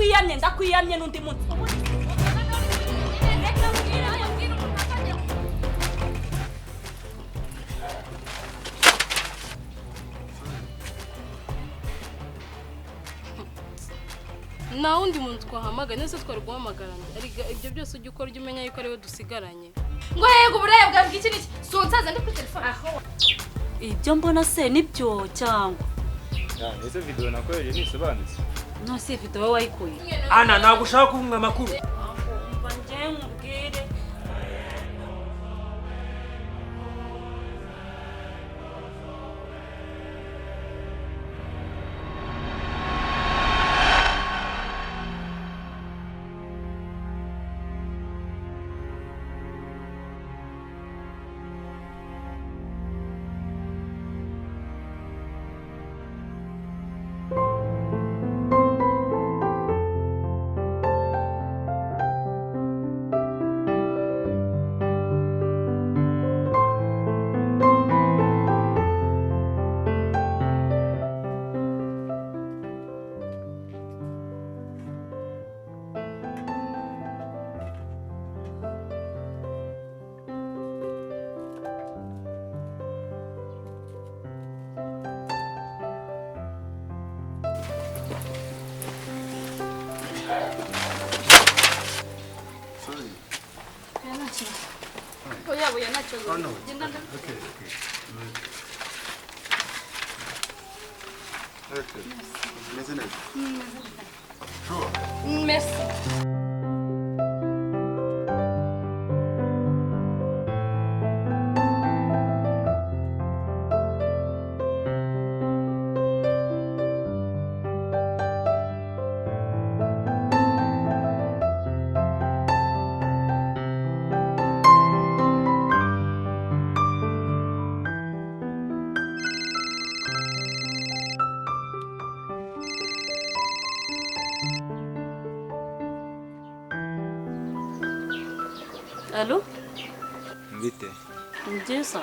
Ndakwiyamye, ndakwiyamye n'undi munsi. Reka mbwire, mbwire umuntu azajya. Nta wundi muntu twahamagaye, nese twari guhamagarana. Erega ibyo byose ujya ukora, ujya umenya yuko ariwe dusigaranye. Ngo yego, uburaya bwawe bw'iki n'iki, si unsaza ndi kuri telefone aho. Ibyo mbona se nibyo cyangwa? Ese video nakoreje ntisobanutse? No si video wowe wayikuye? Ana, ntabwo ushaka kumva amakuru. Umva njye nkubwire. Oya, oya, nta kibazo. Oh, no. Genda Okay. Okay. Meze neza. Sure. Merci. Alo. Bite? Ni byiza,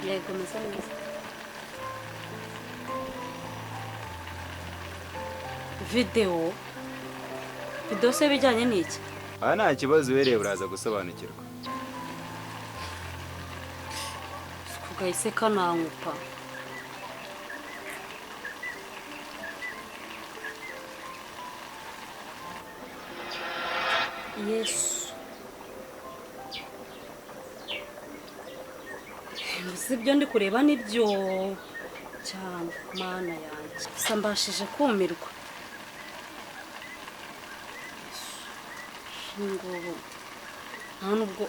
yego, meze neza. Videwo, videwo se bijyanye n'iki? Aha nta kibazo, uhereye uraza gusobanukirwa. Kugahise kanankupa. Yesu, si ibyo ndi kureba nibyo cyane? Mana yanjye, gusa mbashije kumirwa. Yesu, ngubu nta nubwo.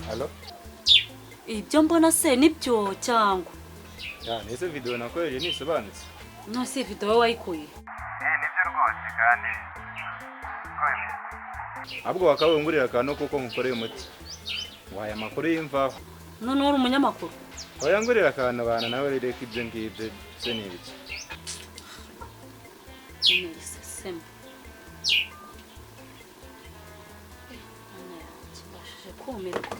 Halo. Ibyo mbona se nibyo cyangwa? Ese video nakoreje ntisobanutse? No si video wowe wayikuye? Nibyo rwose, kandi Ahubwo wakabungurira akantu kuko nkukoreye umuti. Waye amakuru y'imvaho. None uri umunyamakuru? Oya, ngurira akantu bana nawe, reka ibyo ngibyo se ni ibiki? Sema. Mana yanjye, mbashije kumirwa.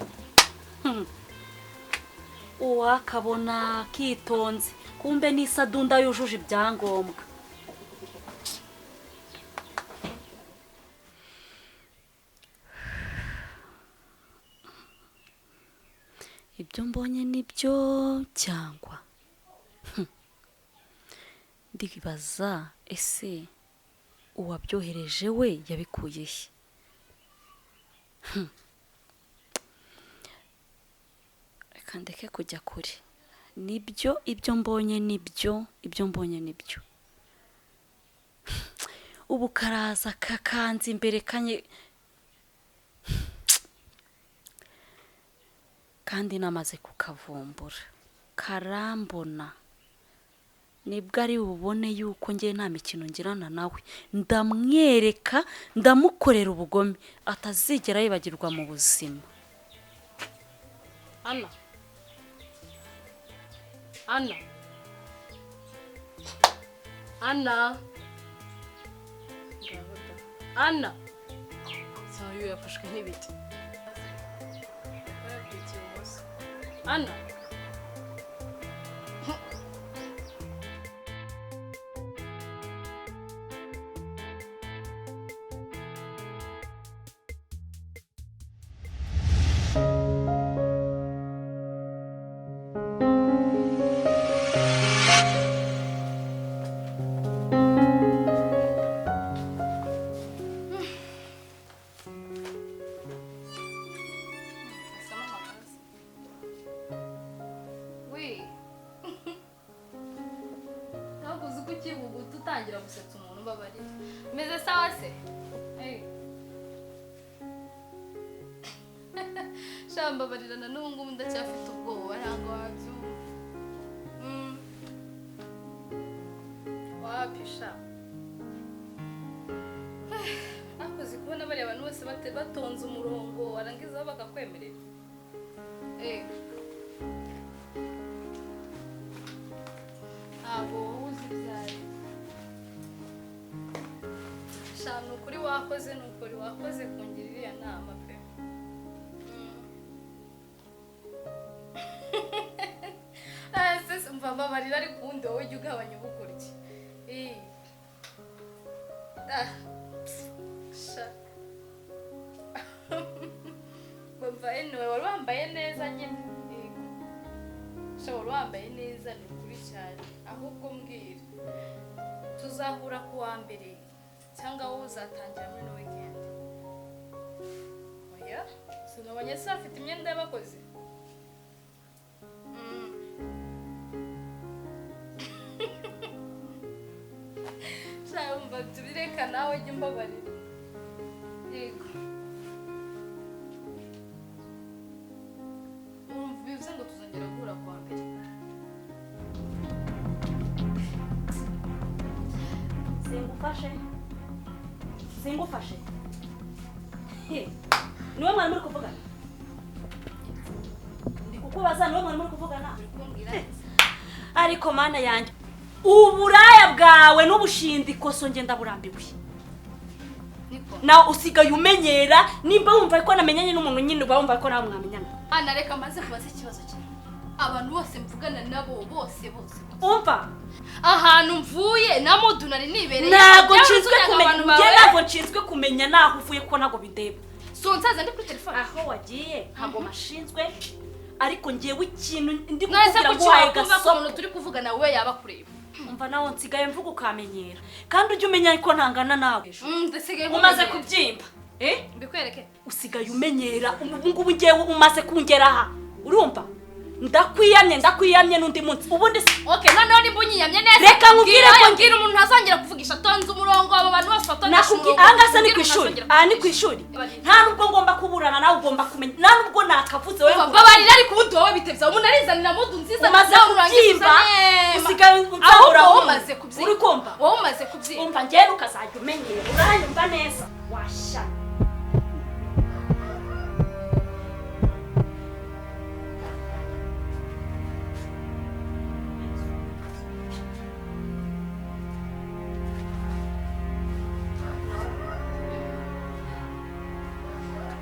Uwakabona kitonze, kumbe n'isadunda yujuje ibyangombwa. Ibyo mbonye nibyo cyangwa? Ndibaza, ese uwabyohereje we yabikuye he? Reka ndeke kujya kure. Nibyo, ibyo mbonye nibyo, ibyo mbonye nibyo. Ubu karaza kakanze imbere kanye, kandi namaze kukavumbura, karambona. Nibwo ari bubone yuko ngewe nta mikino ngirana nawe. Ndamwereka, ndamukorera ubugome atazigera yibagirwa mu buzima. Ana. Ana. Ana. Ana. Sayo yafashwe n'ibiti. Ana. Utangira gusetsa umuntu ubabarira. Meze sawa se? Eh. Shamba barirana n'ubu ngubu ndacyafite ubwoba ntabwo wabyumva. Wapisha. Akoze kubona bari abantu bose batonze umurongo warangiza bakakwemerera. Eh. Abo uzi byari. Shana ukuri wakoze nukuri wakoze kungira iriya nama pe. Sese umva mbabarira ariko ubundi wowe ujya ugabanya ubukurya. Sha. Bumva anyway wari wambaye neza nyine. Yego. Sha wari wambaye neza ni ukuri cyane. Ahubwo mbwira. Tuzahura ku wa mbere cyangwa wowe uzatangira muri no weekend. Oya, sinabonye se afite imyenda y'abakozi. Sha tubireka nawe jya umbabarira. Yego. Urumva bivuze ngo tuzongera guhura ku wa mbere. Singufashe. Singufashe. Niwe mwari muri kuvugana? Ndi kukubaza niwe mwari muri kuvugana? Ariko mana yanjye uburaya bwawe n'ubushindiko so ngenda burambiwe. Nawe usigaye umenyera nimba wumva ko namenyanye n'umuntu nyine uba wumva ko nawe mwamenyana. Ana reka maze kubaza ikibazo kimwe. Abantu bose mvugana nabo bose bose. Umva ahantu mvuye na mudu nari nibereye. Ntabwo nshinzwe kumenya, ntabwo nshinzwe kumenya naho uvuye kuko ntabwo bindeba. So nsaza ndi kuri telefone. Aho wagiye ntabwo mashinzwe ariko ngewe ikintu ndi kukubwira ngo waye gaso umuntu turi kuvugana we yaba kureba. Umva nawe nsigaye mvuga ukamenyera kandi ujye umenya ko ntangana nawe. Ndasigaye umaze kubyimba. Mbikwereke. Usigaye umenyera ubu ngubu ngewe umaze kungera aha. Urumva? Ndakwiyamye ndakwiyamye n'undi munsi. Ubundi okay noneho nimba unyiyamye neza. Reka nkubwire ko ngira umuntu ntazongera kuvugisha atonze umurongo abo bantu bose batonze umurongo. Aha ngaha ni ku ishuri. Aha ni ku ishuri. Nta nubwo ngomba kuburana nawe ugomba kumenya. Nta nubwo nakavuze wowe. Mbabarira ariko ubundi wowe bitebya umuntu arizanira mudu nziza umaze kubyimba. Usigaye unzahura umaze kubyimba. Uri kumva? Wowe umaze kubyimba. Umva ngewe ukazajya umenyera. Uranyumva neza. Washa.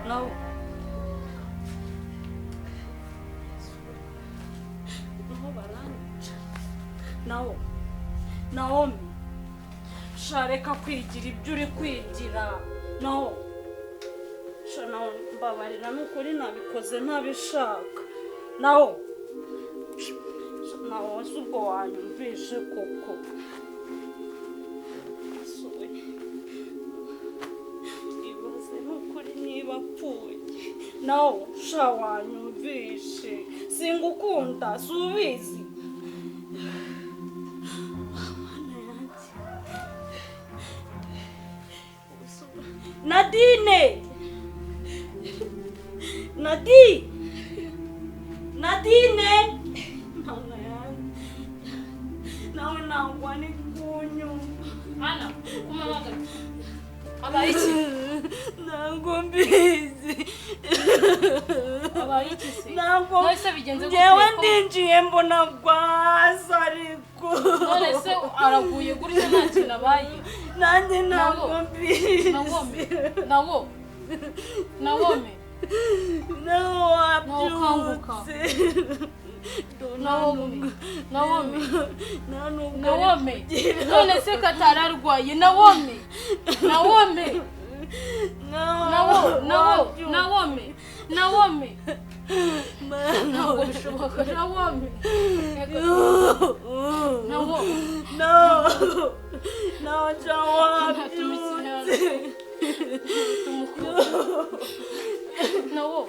No. No. Naomi. Shareka kwigira ibyo uri kwigira. No. Sha nawe mbabarira nukuri nabikoze ntabishaka. No. Nawe ubwo wanyumvishe koko. No, sha wanyumvishe. Singukunda, subizi. Nadine. Nadi. Nadine. Mama yangu. Nawe nangwa ni kunyu. Ana, kumamagara. Abaye iki? Ntabwo mbizi. Abaye iki se? Ntabwo None se bigenze gute? Ngewe ndinjiye mbona gwaza ariko. None se araguye gutya nta kintu abaye? Nanjye ntabwo mbizi. Nawomi. Nawo. Nawomi. Nawo kanguka. wabyutse. Nawomi. Nawomi. Nawomi. Nawomi. None se katararwaye? Nawomi. Nawomi. Nawo, nawo, Nawomi. Nawomi. Ntabwo bishoboka. Nawomi. Nawo. No. No, wabyutse. Nawo.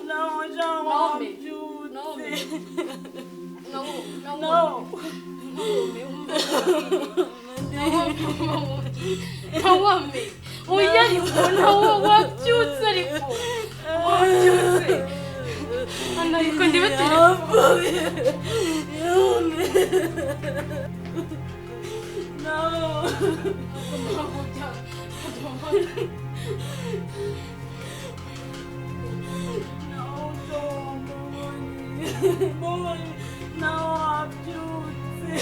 Nawo. Naomi. Naomi. Nawo. No. Nawomi. Oya ariko nawo wabyutse ariko. Wabyutse. Hano ariko ndibe telefone. No. No, wabyutse. No, wabyutse.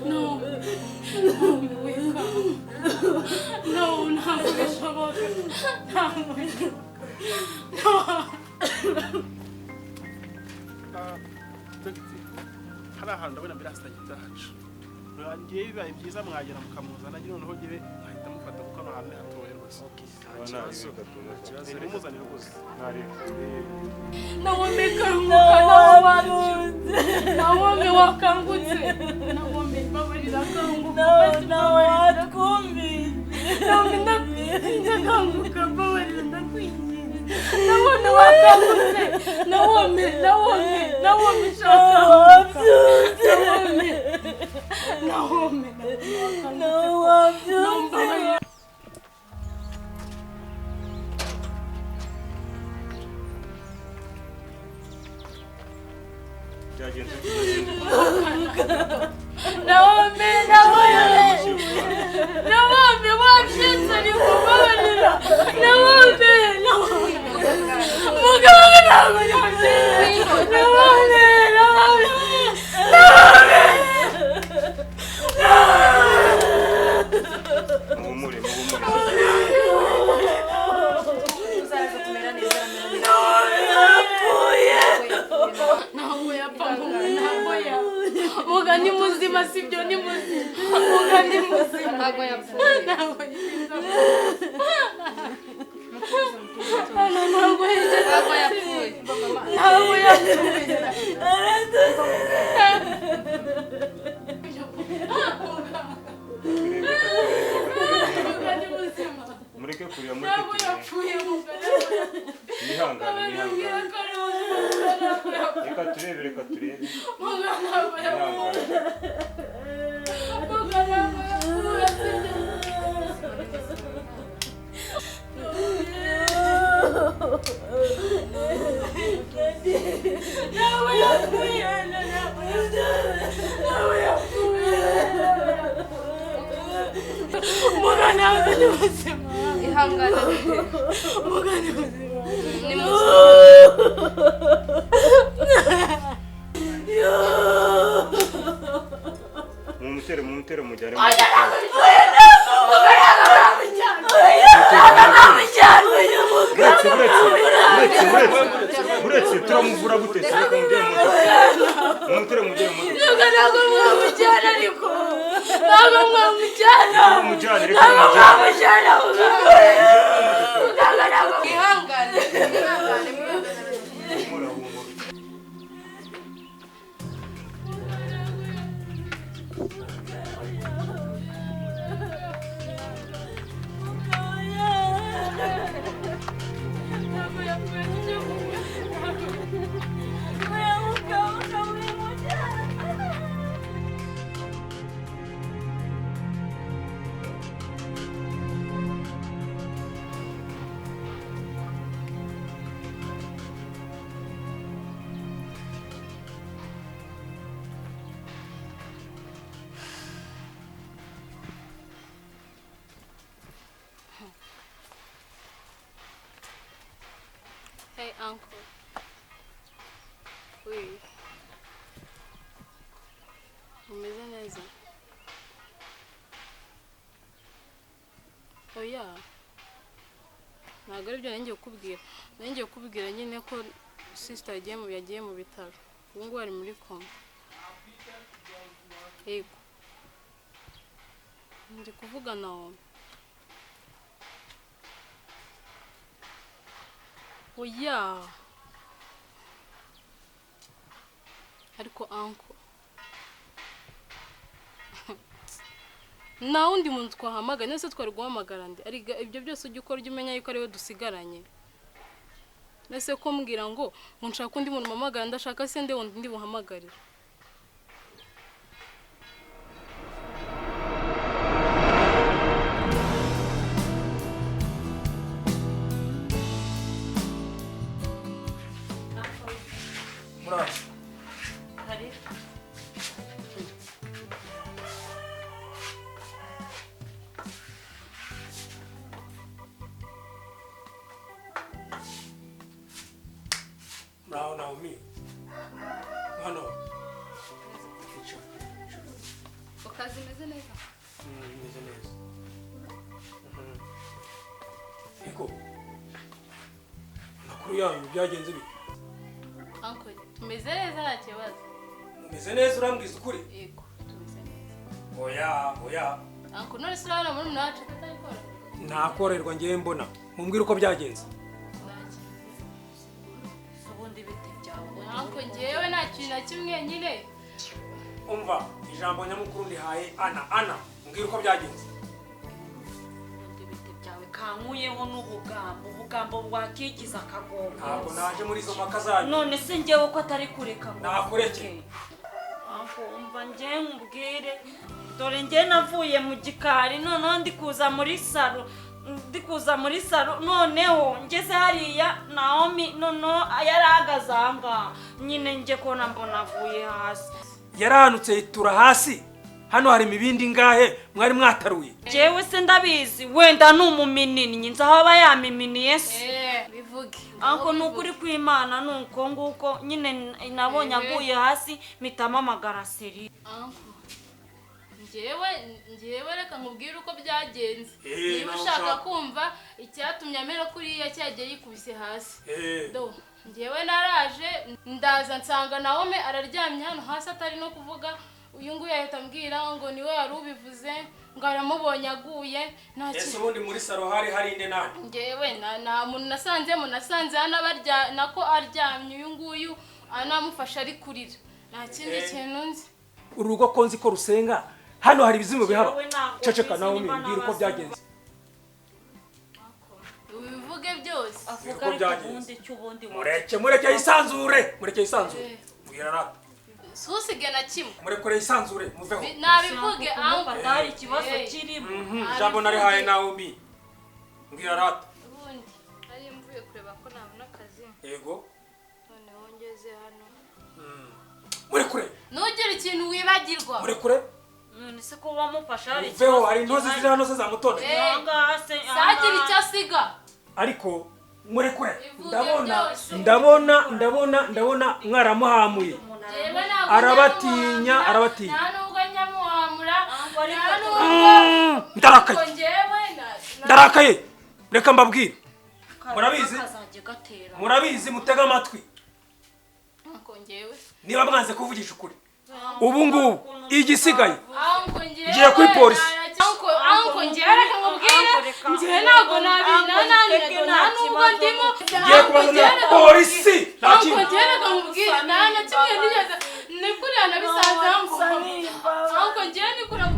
No, wake up. No, ntabwo bishoboka. Ntabwo bishoboka. No. Hari ahantu ndabona mbere hasigaye haca. Ngiye bibaye byiza mwagera mukamuzana noneho ngewe nkahita mufata kuko hano hantu ni hatoya rwose. Mumuzanire rwose. Nawomi kanguka, nawo Nawomi wakangutse. Nawomi babarira kanguka. Nawo watwumvise. Nawomi ndakwinginze kanguka babarira ndakwinginze. Nawomi wakangutse. Nawomi, Nawomi, Nawomi shaka. Nawomi. Nawomi, Nawo wabyutse. Nawomi, Nawomi, Nawomi wabyutse ariko babarira. Nawomi, Nawomi. Muganga ntabwo yabyutse. Nawomi, Nawomi, Nawomi. Muhumure, muhumure. Uzaza kumera neza. Nawe Ntabwo yapfa ntabwo yapfa. Muga ni muzima sibyo ni muzima. Muga ni muzima. Ntabwo yapfuye. Ntabwo ntabwo Ntabwo yapfuye. Ntabwo yapfuye. Muga ni muzima. Mureke kurira, mureke Ntabwo kurira. yapfuye muga. Mwihangane, mwihangane. Ntabwo ari muzima. Ntabwo yapfuye. Reka turebe, reka turebe. Muga ntabwo yapfuye. Mwihangane. Muga ntabwo yapfuye sibyo. Ntabwo yapfuye. Ntabwo yapfuye. Muga ntabwo ni muzima. Ihangane. Muga ni muzima. Ni muzima. Mumutere, mumutere mujyane mu gikari. Uretse, uretse, uretse, uretse, uretse, turamuvura gute? Reka mujyane mu modoka. Mumutere mujyane mu modoka. Muga ntabwo mwamujyana ariko. Ntabwo mwamujyana. Mujyane, reka Ntabwo mujyane. mwamujyana muga. Muganga ntabwo Ihangane. Ihangane. Mwihangane. Humura, humura. Ntabwo aribyo nari kukubwira. Nari kukubwira nyine ko sister yagiye mu bitaro. Ubu ngubu ari muri koma. Yego. Ndi kuvuga Naomi. Oya. Ariko uncle, nta wundi muntu twahamagara, nese twari guhamagara nde? Ariko ibyo byose ujya ukora ujya umenya yuko ariwe dusigaranye. Nese ko mbwira ngo nshaka undi muntu mpamagara, ndashaka se nde wundi ndi buhamagarire? Muraho Naomi. Hano. Ukazi meze neza? Meze neza. Ego. Amakuru yanyu byagenze bite? Uncle, tumeze neza nta kibazo. Mumeze neza urambwiza ukuri? Yego, tumeze neza. Oya, oya. Uncle, none se urabona muri mwacu atarikora? Ntakorerwa ngiye mbona. Mumbwire uko byagenze. Uncle, ngewe nta kintu na kimwe nyine. Umva, ijambo nyamukuru ndihaye Ana. Ana, mbwira uko byagenze. Ubundi byawe kankuyeho n'ubugambo, ubugambo bwakigiza akagongo. Ntabwo naje muri izo mpaka zanyu. None se ngewe ko atari kureka ngo nakureke. Uncle, umva ngewe nkubwire, dore ngewe navuye mu gikari noneho ndi kuza muri salo. Ndi kuza muri salo noneho ngeze hariya Naomi noneho yarahagaze aha ngaha nyine nge kona mbona avuye hasi. Yaranutse yitura hasi. Hano hari imibindi ngahe mwari mwataruye? Jewe se ndabizi, wenda ni umuminini nzi aho aba yamiminiye se. Bivuge. Uncle, ni ukuri kw'Imana ni uko nguko nyine nabonye aguye hasi mpita mpamagara Seri. Uncle, ngewe reka nkubwire uko byagenze. Niba ushaka kumva icyatumye amera kuriya cyagiye yikubise hasi. Do, ngewe naraje ndaza nsanga Naomi araryamye hano hasi atari no kuvuga. Uyu nguyu yahita ambwira ngo niwe wari ubivuze, ngo aramubonye aguye. Ese ubundi muri salo hari inde nani? Ngewe nta muntu nasanzemo, nasanze hano nako aryamye uyu nguyu anamufasha ari kurira. Nta kindi kintu nzi. Urugo ko nzi ko rusenga hano hari ibizimu bihaba. Ceceka Naomi, mbwira uko byagenze. Ubivuge byose. Avuga ariko ubundi cy'ubundi. Mureke yisanzure, mureke yisanzure. Mbwira rata. Susige na kimwe. Murekure yisanzure, muveho. Nabivuge uncle, hari ikibazo kirimo. Jambo narihaye Naomi. Mbwira rata. Ubundi nari mvuye kureba ko nabona akazi. Yego. Noneho ngeze hano. Murekure. Nugira ikintu wibagirwa. Murekure. None se ko wamufasha hari ikibazo? Hari intozi ziri hano se zamutone. Sagira icyo asiga. Ariko murekure. Ndabona mwaramuhamuye. Arabatinya, arabatinya. Nta nubwo nyamuhamura. Ndarakaye. Ndarakaye. Reka mbabwire. Murabizi? Murabizi mutega amatwi. Niba mwanze kuvugisha ukuri. Ubu ngubu igisigaye ngiye kuri polisi. Uncle, ngewe reka nkubwire, ngewe ntabwo nta nubwo ndimo. Ngiye kubazanira polisi. Uncle, ngewe reka nkubwire, nta na kimwe nigeze ni kuriya nabisanze uncle. Uncle, ngewe ni kuriya.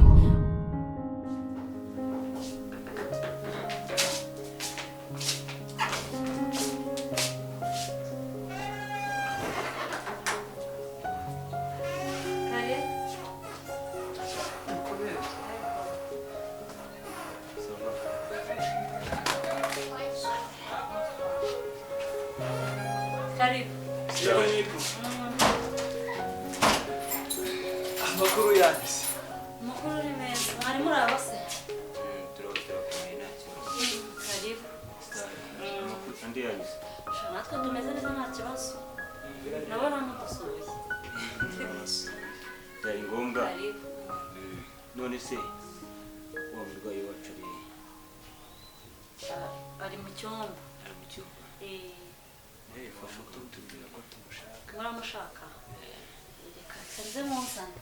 Amakuru yanjye. Amakuru ni meza. Mwari muri abo se? Turakomeye nta kibazo. Karibu. Andi yanyu. Natwe tumeze neza nta kibazo. Nabona mudusuye. Byari ngombwa. None se wa murwayi wacu ari mu cyumba. cyumba. Eh, Fasha tubwira ko tumushaka. Muramushaka? Reka nze muzane.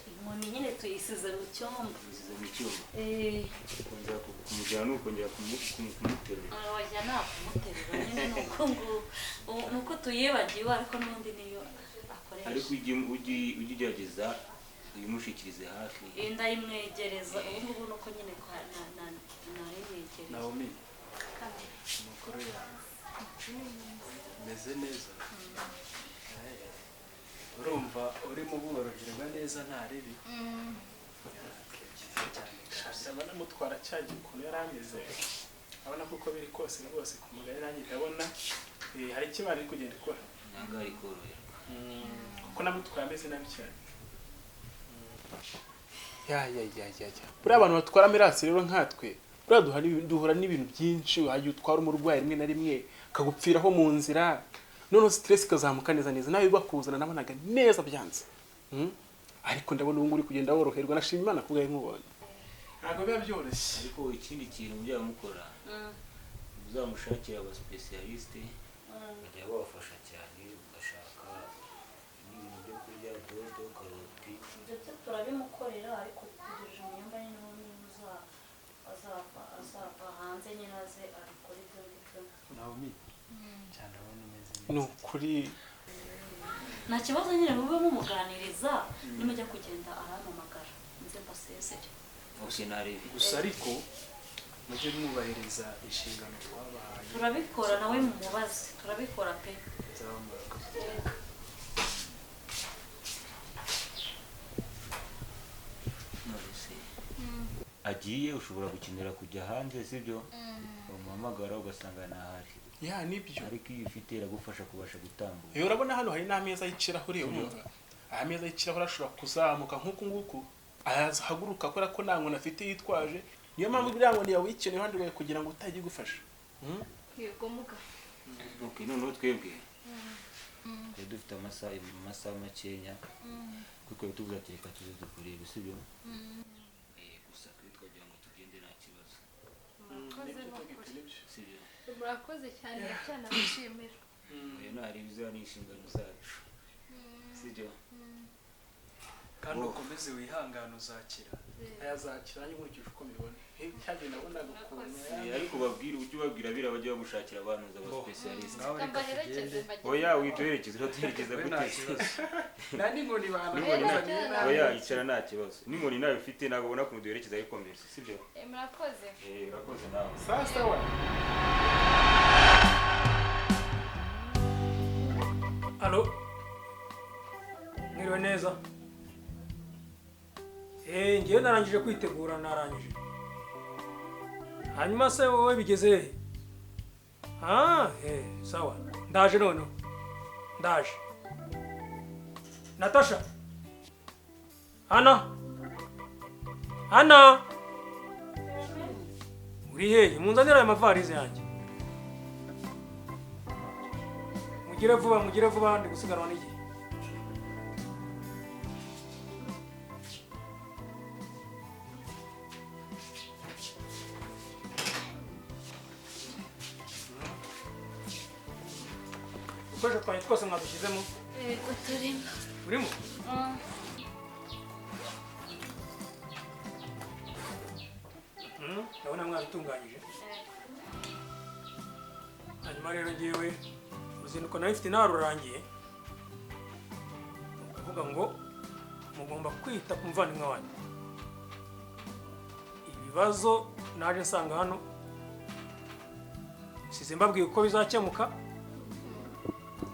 Inkoni nyine tuyisize mu cyumba. Tuyisize mu cyumba. Eh. Kongera kumujyana ni ukongera kumuterura. Oya, nta kumuterura nyine, ni uko ngo nuko tuyibagiwe, ariko n'undi niyo akoresha. Ariko ujye ugerageza uyimushikirize hafi. Iyi ndayimwegereza ubu ngubu, nuko nyine narayimwegereza. Naomi, amakuru yawe? Meze neza. Urumva urimo bworoherwa neza, nta ribi. Byiza cyane. Ndabona mutwara cyagiye ukuntu yari ameze, abona ko uko biri kose rwose ku mugari nanjye ndabona hari icyo bari kugenda ikora. Ntabwo ari koroherwa. Kuko namutwaye ameze nabi cyane. Ya ya ya ya ya, buriya abantu batwara ambulance rero nkatwe, buriya duhura n'ibintu byinshi. Wajya utwara umurwayi rimwe na rimwe akagupfiraho mu nzira, noneho stress ikazamuka neza neza, nawe bakuzana nabonaga neza byanze. Ariko ndabona ubu ngubu uri kugenda woroherwa, nashima Imana kubwawe nkubonye. Ntabwo biba byoroshye. Ariko ikindi kintu mujya mukora, muzamushakira aba spécialiste bajya babafasha cyane, ugashaka n'ibintu byo kurya, dodo, karoti. Ibyo byo turabimukorera, ariko dutegereje umunyamba nyine niba azava hanze nyine aze abikora ibyo ngibyo. Naomi, cyane urabona umeze neza. Ni ukuri. Nta kibazo nyine, mube mumuganiriza, nimujya kugenda arampamagara nze mbasezere. Gusa narebe. Gusa ariko mujye mwubahiriza inshingano twabahaye. Turabikora, nawe mumubaze, turabikora pe. Nzaba murakoze cyane. None se agiye, ushobora gukenera kujya hanze, sibyo? Wamuhamagara ugasanga ntahari. Ya, nibyo. Ariko iyo ufite iragufasha kubasha gutambuka. Iyo urabona hano hari n'ameza y'ikirahure, urumva aya meza y'ikirahure ashobora kuzamuka nk'uku nguku, ahaguruka kubera ko nta nkoni afite yitwaje. Niyo mpamvu buriya nkoni yawe uyikeneye iruhande rwawe kugira ngo utajya igufasha. Yego muga. Okay, noneho twebwe twari dufite amasaha makeya, kuko twari tuvuze ati reka tuze dukurebe, sibyo? Gusa twe twagira ngo tugende nta kibazo. Murakoze nukuri. Sibyo? Murakoze cyane cyane, abashimira. Oya, ntari bizaba, ni inshingano zacu, sibyo? Kandi ukomeze wihangane, uzakira. Ayazakira nanjye nkurikije uko mbibona. Cyagihe nabonaga ukuntu Ariko babwire, ujye ubabwira biriya bajya bagushakira abantu aba spécialiste. Ngaho reka Mbaherekeze. tugende. Mbageze. Oya, wituherekeze, uratuherekeza We nta gute? kibazo. Nta n'inkoni N'inkoni bantu. Oya, icara, nta kibazo, n'inkoni nawe ufite ntabwo ubona ukuntu duherekeza, ariko mbere, sibyo? Murakoze. Urakoze nawe. Sawa sawa. Allô, mwiriwe neza. Ngewe narangije kwitegura, narangije. Hanyuma se wowe bigeze he? Ah, sawa, ndaje noneho, ndaje. Natasha, Ana, Ana, uri hehe? Munzanire aya mavarize yanjye, mugire vuba, mugire vuba, ndi gusiganwa n'igihe. Udukoresho twanjye twose mwadushyizemo? Yego, turimo. Urimo? Ndabona mwabitunganyije. Hanyuma rero ngewe uruzinduko nari mfite narurangiye. Ni ukuvuga ngo mugomba kwita ku muvandimwe wanyu. Ibibazo naje nsanga hano, nsize mbabwiye uko bizakemuka.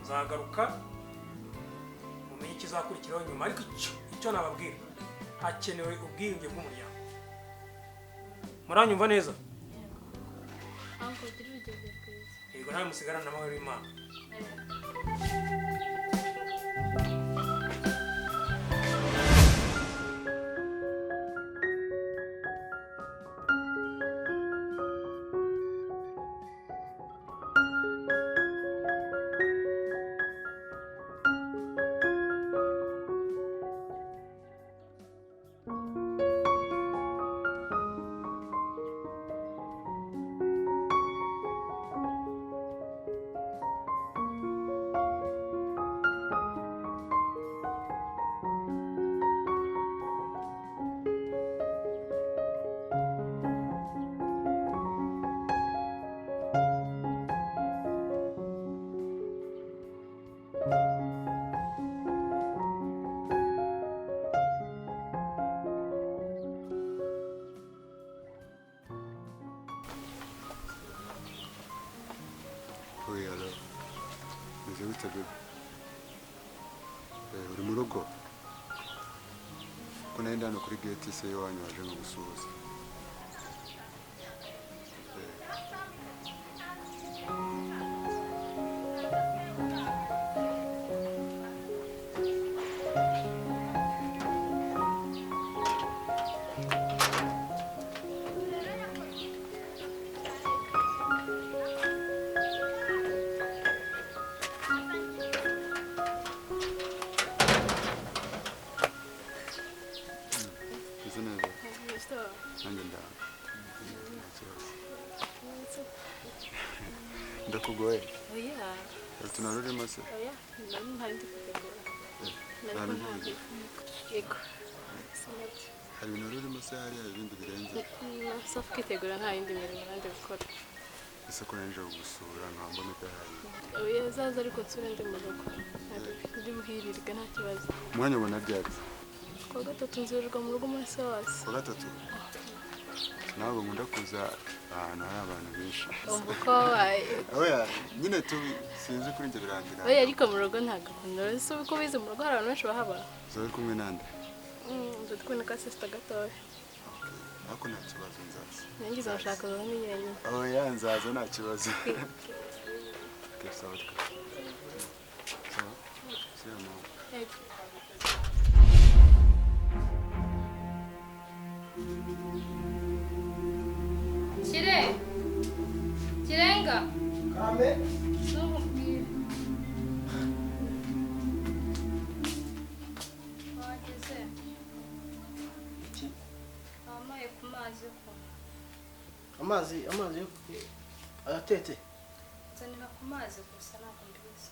Nzagaruka mumenye ikizakurikiraho nyuma, ariko icyo nababwira, hakenewe ubwiyunge bw'umuryango. Muranyumva neza? Uncle, ugire urugendo rwiza. Yego, nawe musigarane amahoro y'Imana. Oui, alors. Meze gute bebe? Uri mu rugo? Ko nari ndi hano kuri gate se iwanyu waje nkagusuhuza. Meze neza? Nanjye ndaho. Nta kibazo. Ndakugoye? Oya. Hari utuntu wari urimo se? Oya, nari ntari ndi kwitegura. Nta Nari bintu Yego. Sinabyo. Hari ibintu wari urimo se hariya ibindi birenze? Safi kwitegura nta yindi mirimo nandi gukora. Ese ko nari nje kugusura nkaba mbona udahari? Oya, zaza ariko nsure ndi mu rugo. Ndi buhirirwe nta kibazo. Umwanya ubona ryari? Kuwa gatatu nzirirwa mu rugo umunsi wose. Kuwa gatatu? Ntabwo nkunda kuza ahantu hari abantu benshi. Umva uko wabaye. Oya, nyine tu sinzi kuri njye birangira. Oya, ariko mu rugo ntabwo akunda. Ese uko ubizi mu rugo hari abantu benshi bahaba? Uzaba uri kumwe nande? Nzi kumwe na ka sister gatoya. Ariko nta kibazo nzaza. Nanjye nzashaka kuza nyine. Oya, nzaza nta kibazo. Okay, sawa twe. Sawa? See you now. Yego. Kire! Kirenga! Kame. Ntumbwire. Wageze. Iki? Wampaye ku mazi yo kunywa. Amazi yo aratetse. Nzanira ku mazi gusa ntabwo mbizi.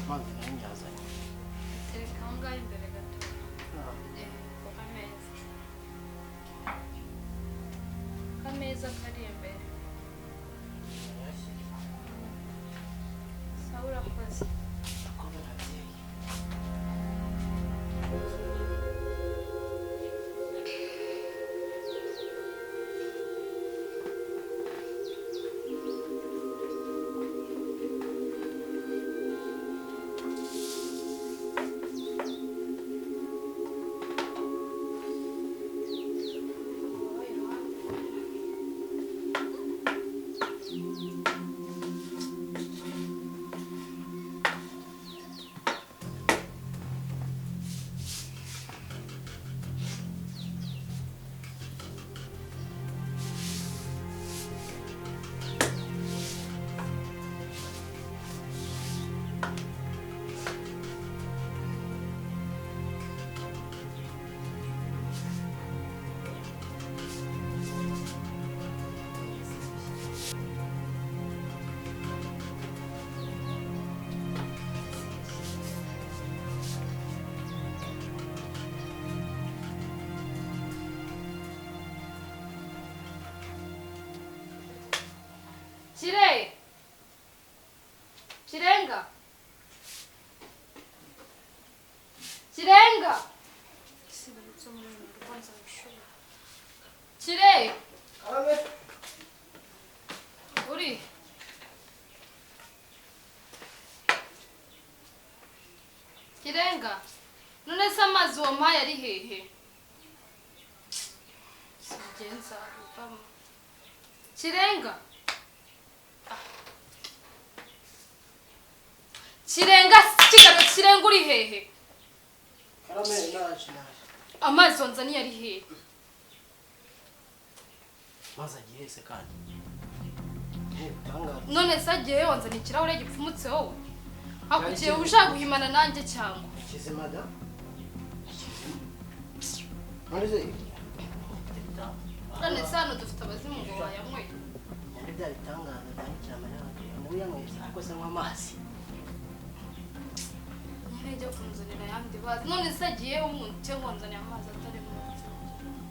Amazi nayo nyazanye. Tereka aho ngaho imbere gato. Ku kameza. Akameza kari imbere. Sawa urakoze. Kire! Kirenga! zo muri runo rugo nzabishobora. Kire! Karame! Uri? Kirenga, none se amazi wampaye ari hehe? Sigenza bivamo. Kirenga! Kirenga, kigabo Kirenga uri hehe? Karame naje. Amazi wanzaniye ari hehe? Mazi agiye se kandi? None se agiye wanzaniye ikirahure gipfumutse wowe? Hakugiye ushaka guhimana nanjye cyangwa? Kizima da? Kizima. None se none se hano dufite abazimu ngo bayanyweye? Yari bya bitangaza byandikira amarira nawe yanyweye ariko se anywa amazi. Njye kunzanira ayandi bazi. None se agiye umuntu cyangwa wanzaniye amazi atarimo?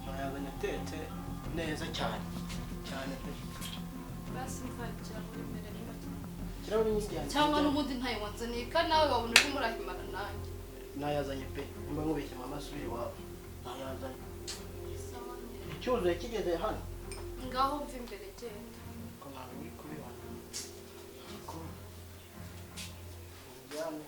Nayazanye atetse neza cyane. Cyane pe. Basi mva ikirahure imbere niba ikirahure ni cyane. Cyangwa n'ubundi ntayo wanzaniye kandi nawe wabona urimo urahimana nanjye. Nayazanye pe. Nimba nkubeshye mama asubire iwabo. Nayazanye. Icyuzuye kigeze hano. Ngaho mva imbere genda. Ko ntabwo uri kubibona. Ko ujyane.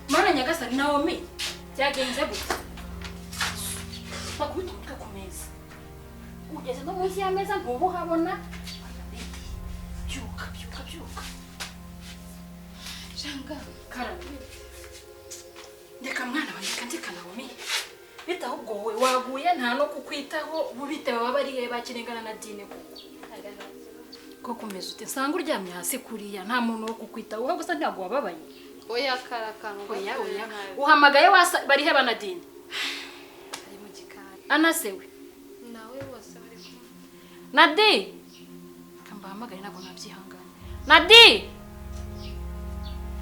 Mana Nyagasani Naomi byagenze gute? Bakubita umutwe ku meza. Ugeze no munsi y'ameza ntubuhabona. Byuka byuka byuka. Shanga karame. Ndeka mwana wanjye ndeka Naomi. Bita ahubwo wowe waguye nta no kukwitaho bubite baba bari he bakirengana na Dine kuko. Ko kumeza ute nsanga uryamye hasi kuriya nta muntu wo kukwitaho wowe gusa ntabwo wababaye. Oya karakantu oya oya uhamagaye wasa bari he bana Dine? Ari mu gikari. Anasewe nawe bose bari kumwe. Nadi kambahamagaye ntabwo nabyihangana. Nadi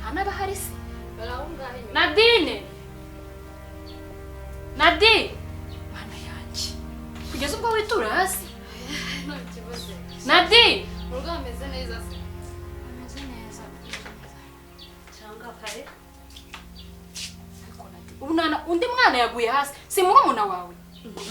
hana bahari se? Barahungahe nyuma. Nadine Nadi mana yanjye kugeza ubwo witura hasi. Nta kibazo. Nadi urugo ameze neza se? Ameze neza. Cyangwa kare. Ariko Nadi unana undi mwana yaguye hasi si murumuna wawe?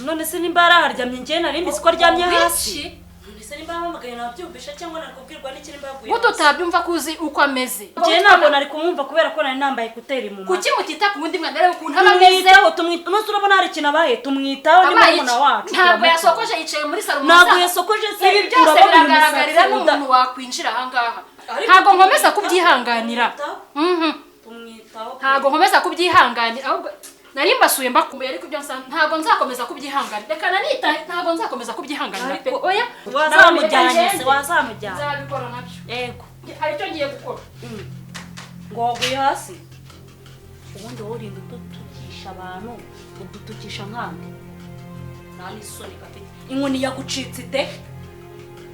None se nimba araharyamye njye nari mbizi ko aryamye hasi. None se nimba bahamagaye nabyumvisha cyangwa nakubwirwa n'iki nimba yaguye? Guto utabyumva kuzi uko ameze. Njye ntabwo nari kumwumva kubera ko nari nambaye ekuteri mu matwi. Kuki mutita ku wundi mwana rero ukuntu aba ameze? Tumwitaho umunsi urabona hari ikintu abaye tumwitaho ni murumuna wacu. Ntabwo yasokoje yicaye muri salo. Ntabwo yasokoje se. Ibi byose biragaragarira n'umuntu wakwinjira aha ngaha. Ntabwo nkomeza kubyihanganira. Tumwitaho. Ntabwo nkomeza kubyihanganira ahubwo nari mbasuye mbakumbuye ariko ibyo ntabwo nzakomeza kubyihanganira. Reka nanita ntabwo nzakomeza kubyihanganira pe. Oya wazamujyanye se wazamujyanye. Nzabikora nabyo. Yego. Hari icyo ngiye gukora. Ngo waguye hasi. Ubundi wowe urinda udutukisha abantu, udutukisha nkande. Nta n'isoni gafite. Inkoni yagucitse ite?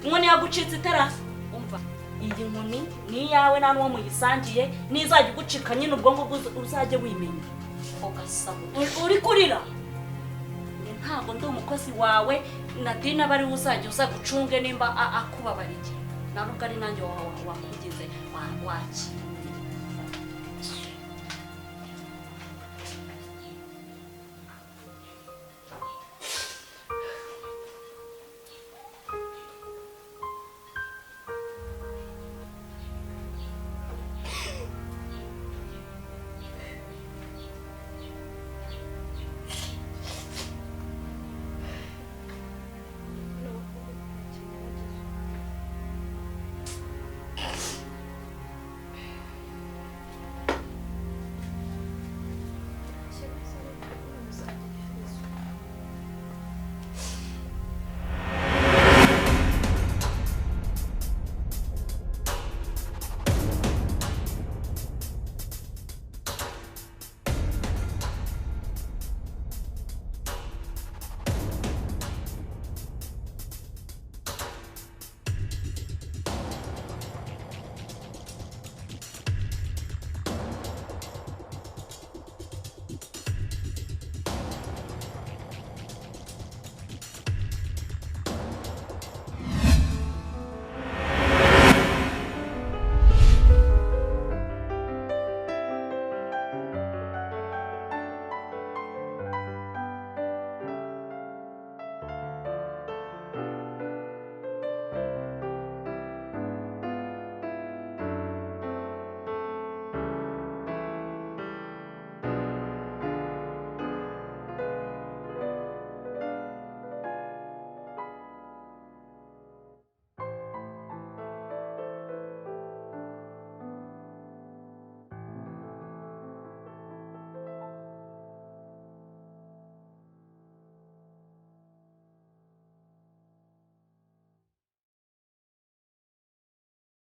Inkoni yagucitse ite ra? Umva. Iyi nkoni ni iyawe nta n'uwo muyisangiye, nizajya igucika nyine ubwo ngubwo uzajye wimenya. Uri kurira ntabwo ndi umukozi wawe Nadine aba ari uzajya uza gucunge nimba akubabariye nta nubwo ari nanjye wakugize wakira.